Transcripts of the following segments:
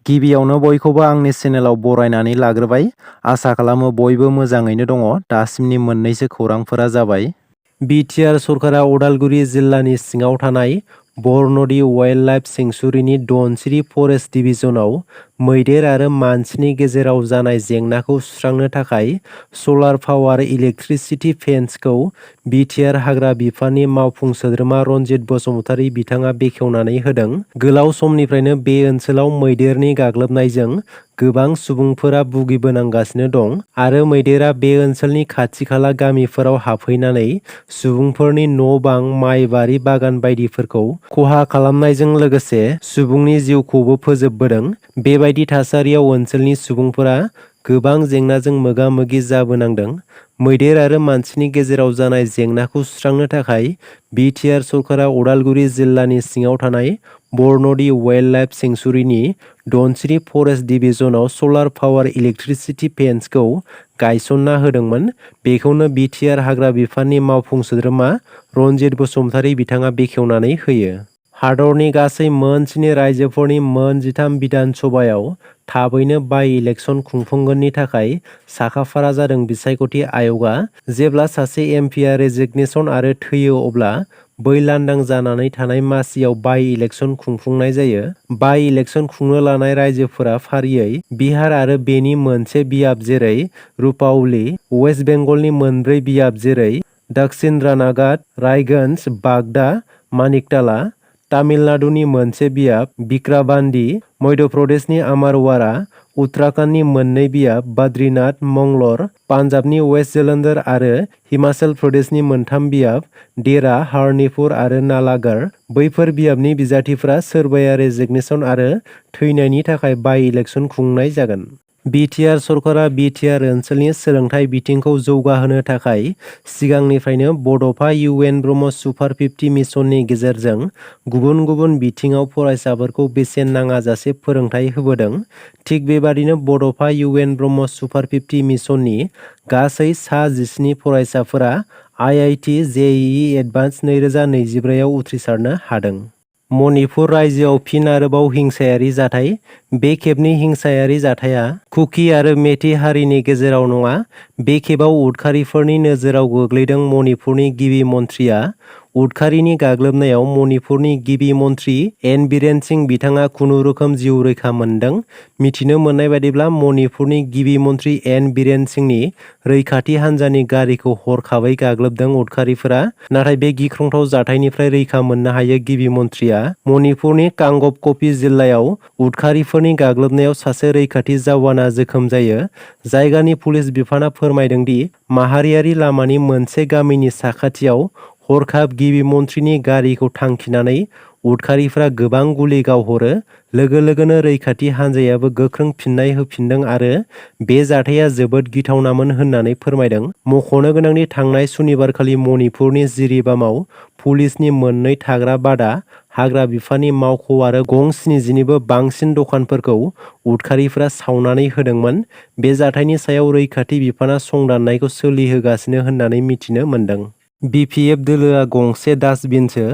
गिबियावनो बयखौबो आंनि चेनेलाव बरायनानै लाग्रोबाय। आसा खालामो बयबो मोजाङैनो दङ। दासिमनि मोननैसो खौरांफोरा जाबाय। बिटिआर सरकारा उदालगुरि जिल्लानि सिङाव थानाय बरनदि वाइल्ड लाइफ सेंक्सुरिनि धनसिरि फरेस्ट डिभिजनाव मैदेर आरो मानसिनि गेजेराव जानाय जेंनाखौ सुस्रांनो थाखाय सलार पावार इलेक्ट्रिसिटि फेन्सखौ बिटिआर हाग्रा बिफाननि मावफुं सोद्रोमा रनजित बसुमतारी बिथाङा बेखेवनानै होदों। गोलाव समनिफ्रायनो बे ओनसोलाव मैदेरनि गाग्लोबनायजों गोबां सुबुंफोरा भुगिबोनांगासिनो दं आरो मैदेरा बे ओनसोलनि खाथि खाला गामिफोराव हाबफैनानै सुबुंफोरनि न'-बां, माइ बारि बागान बायदिफोरखौ खहा खालामनायजों लोगोसे सुबुंनि जिउखौबो फोजोबबोदों। बेबायदि थासारियाव ओनसोलनि सुबुंफोरा गोबां जेंनाजों मोगा-मोगि जाबोनांदों। मैदेर आरो मानसिनि गेजेराव जानाय जेंनाखौ सुस्रांनो थाखाय बिटिआर सरकारा उदालगुरि जिल्लानि सिङाव थानाय बरनदि वाइल्ड लाइफ सेंक्सुरिनि धनसिरि फरेस्ट डिभिजनाव सलार पावार इलेक्ट्रिसिटि फेन्सखौ गायसनना होदोंमोन। बेखौनो बिटिआर हाग्रा बिफाननि मावफुं सोद्रोमा रनजित बसुमतारी बिथाङा बेखेवनानै होयो। हादरनि गासै मोन 7 रायजोफोरनि मोन 13 बिधान सभायाव थाबैनो बाइ इलेक्सन खुंफुंगोननि थाखाय साखाफारा जादों बिसायख'थि आय'गआ। जेब्ला सासे एमपिआ रेजिगनेसन आरो थैयो अब्ला बै लांदां जानानै थानाय मासियाव बाइ इलेक्सन खुंफुंनाय जायो। बाइ इलेक्सन खुंनो लानाय रायजोफोरा फारियै बिहार आरो बेनि मोनसे बियाब जेरै रुपावली, वेस्ट बेंगलनि मोनब्रै बियाब जेरै दक्षिन्द्रानागाद, रायगंज, बागदा, मानिकताला, तामिलनाडुनि मोनसे बियाब बिक्राबान्डी, मध्य प्रदेशनि अमरवाड़ा, उत्तराखंडनि मोननै बियाब बद्रीनाथ, मंगलर, पान्जाबनि वेस्ट जलंधर आरो हिमाचल प्रदेशनि मोनथाम बियाब देरा, हरनीपुर आरो नालागढ़। बैफोर बियाबनि बिजाथिफोरा सोरबाया रेजिगनेसन आरो थैनायनि थाखाय बाइ इलेक्सन खुंनाय जागोन। बिटिआर सरकारा बिटिआर ओनसोलनि सोलोंथाइ बिथिंखौ जौगाहोनो थाखाय सिगांनिफ्रायनो बड'फा इउएन ब्रह्म सुपार 50 मिशननि गेजेरजों गुबुन गुबुन बिथिङाव फरायसाफोरखौ बेसेन नाङाजासे फोरोंथाइ होबोदों। थिग बेबादिनो बड'फा इउएन ब्रह्म सुपार 50 मिशननि गासै सा 17 फरायसाफोरा आइआइटि जेइइ एडभान्स 2024 आव उथ्रिसारनो हादों। मणिपुर रायजोआव फिन आरोबाव हिंसायारि जाथाय। बे खेबनि हिंसायारि जाथाया कुकी आरो मेथि हारिनि गेजेराव नङा। बे खेबाव उदखारिफोरनि नोजोराव गोग्लैदों। मणिपुरनि गिबि मन्थ्रिया उदखारिनि गाग्लोबनायाव मणिपुरनि गिबि मन्थ्रि एन बीरेन सिंह बिथाङा खुनुरुखुम जिउ रैखा मोनदों। मिथिनो मोननाय बादिब्ला मणिपुरनि गिबि मन्थ्रि एन बीरेन सिंहनि रैखाथि हान्जानि गारिखौ हरखाबै गाग्लोबदों उदखारिफोरा। नाथाय बे गिख्रंथाव जाथायनिफ्राय रैखा मोननो हायो। गिबि मन्थ्रिया मणिपुरनि कांगपकपि जिल्लायाव उदखारिफोरनि गाग्लोबनायाव सासे रैखाथि जवाना जोखोम जायो। जायगानि पुलिस बिफाना फोरमायदों दि माहारियारि लामानि मोनसे गामिनि साखाथियाव हरखाब गिबि मन्थ्रिनि गारिखौ थांखिनानै उदखारिफोरा गोबां गुलि गावहरो। लोगो लोगोनो रैखाथि हान्जायाबो गोख्रों फिननाय होफिनदों आरो बे जाथाया जोबोद गिथावनामोन होननानै फोरमायदों। मख'नो गोनांदि थांनाय सुनिबारखालि मणिपुरनि जिरिबामाव पुलिसनि मोननै थाग्रा बादा, हाग्रा बिफाननि मावख' आरो गं 70निबो बांसिन दखानफोरखौ उदखारिफोरा सावनानै होदोंमोन। बे जाथायनि सायाव रैखाथि बिफाना संदाननायखौ सोलिहोगासिनो होननानै मिथिनो मोन्दों। बिपिएफ दोलोआ गंसे डास्टबिनसो।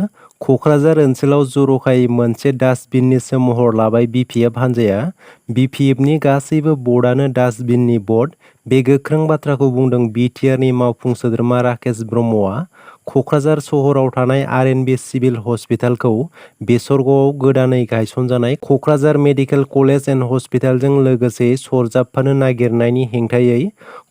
क'क्राझार ओनसोलाव जर'खायै मोनसे डास्टबिननिसो महर लाबाय बिपिएफ हान्जाया। बिपिएफनि गासैबो बर्डआनो डास्टबिननि बर्ड। बे गोख्रों बाथ्राखौ बुंदों बिटिआरनि मावफुं सोद्रोमा राकेश ब्रह्मआ। क'क्राझार सहराव थानाय आरएनबि सिभिल हस्पिटालखौ बेसरग'आव गोदानै गायसनजानाय क'क्राझार मेडिकेल कलेज एन्ड हस्पिटालजों लोगोसेयै सरजाबफानो नागिरनायनि हेंथायै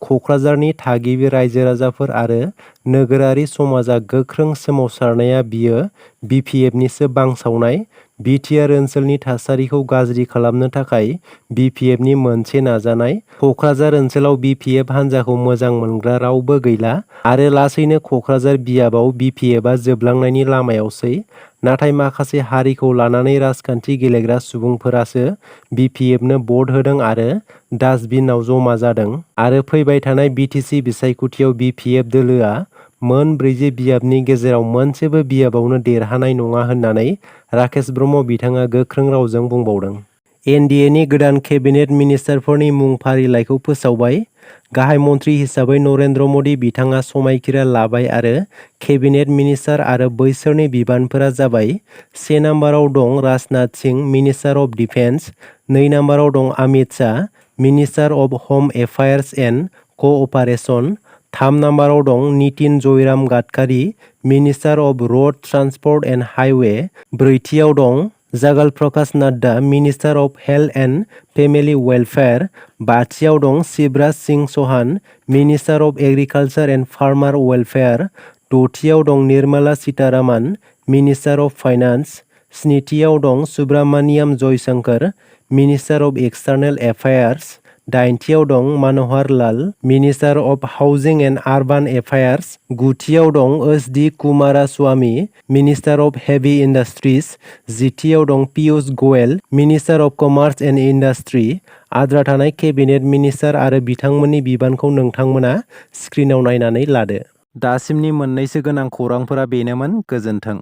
क'क्राझारनि थागिबि रायजो-राजाफोर आरो नोगोरारि समाजआ गोख्रों सोमावसारनाया बियो बिपिएफनिसो बांसावनाय। बिटिआर ओनसोलनि थासारिखौ गाज्रि खालामनो थाखाय बिपिएफनि मोनसे नाजानाय। क'क्राझार ओनसोलाव बिपिएफ हान्जाखौ मोजां मोनग्रा रावबो गैला आरो लासैनो क'क्राझार बियाबाव बिपिएफआ जोबलांनायनि लामायावसै। नाथाय माखासे हारिखौ लानानै राजखान्थि गेलेग्रा सुबुंफोरासो बिपिएफनो भट होदों आरो डास्टबिनाव जमा जादों। आरो फैबाय थानाय बिटिसि बिसायख'थियाव बिपिएफ दोलोआ मोन 40 बियाबनि गेजेराव मोनसेबो बियाबावनो देरहानाय नङा होननानै राकेश ब्रह्म बिथाङा गोख्रों रावजों बुंबावदों। एनडिएनि गोदान केबिनेट मिनिस्टारफोरनि मुं फारिलाइखौ फोसावबाय। गाहाय मन्थ्रि हिसाबै नरेन्द्र मदि बिथाङा समायखिरा लाबाय आरो केबिनेट मिनिस्टार आरो बैसोरनि बिबानफोरा जाबाय। 1 नाम्बाराव दं Rajnath Singh minister of defence, 2 नाम्बाराव दं Amit Shah minister of home affairs and cooperation, 3 नाम्बाराव दं Nitin Jayram Gadkari minister of road transport and highway, 4थियाव दं Jagat Prakash Nadda minister of health and family welfare, 5थियाव दं Shivraj Singh Chouhan minister of agriculture and farmer welfare, 6थियाव दं Nirmala Sitharaman minister of finance, 7थियाव दं Subrahmanyam Jaishankar minister of external affairs, 8थियाव दं Manohar Lal minister of housing and urban affairs, 9थियाव दं HD. Kumaraswamy minister of heavy industries, 10थियाव दं Piyush Goyal minister of commerce and industry. आद्रा थानाय केबिनेट मिनिस्टार आरो बिथांमोननि बिबानखौ नोंथांमोना स्क्रिनाव नायनानै लादो। दासिमनि मोननैसो गोनां खौरांफोरा बेनोमोन। गोजोन्थों।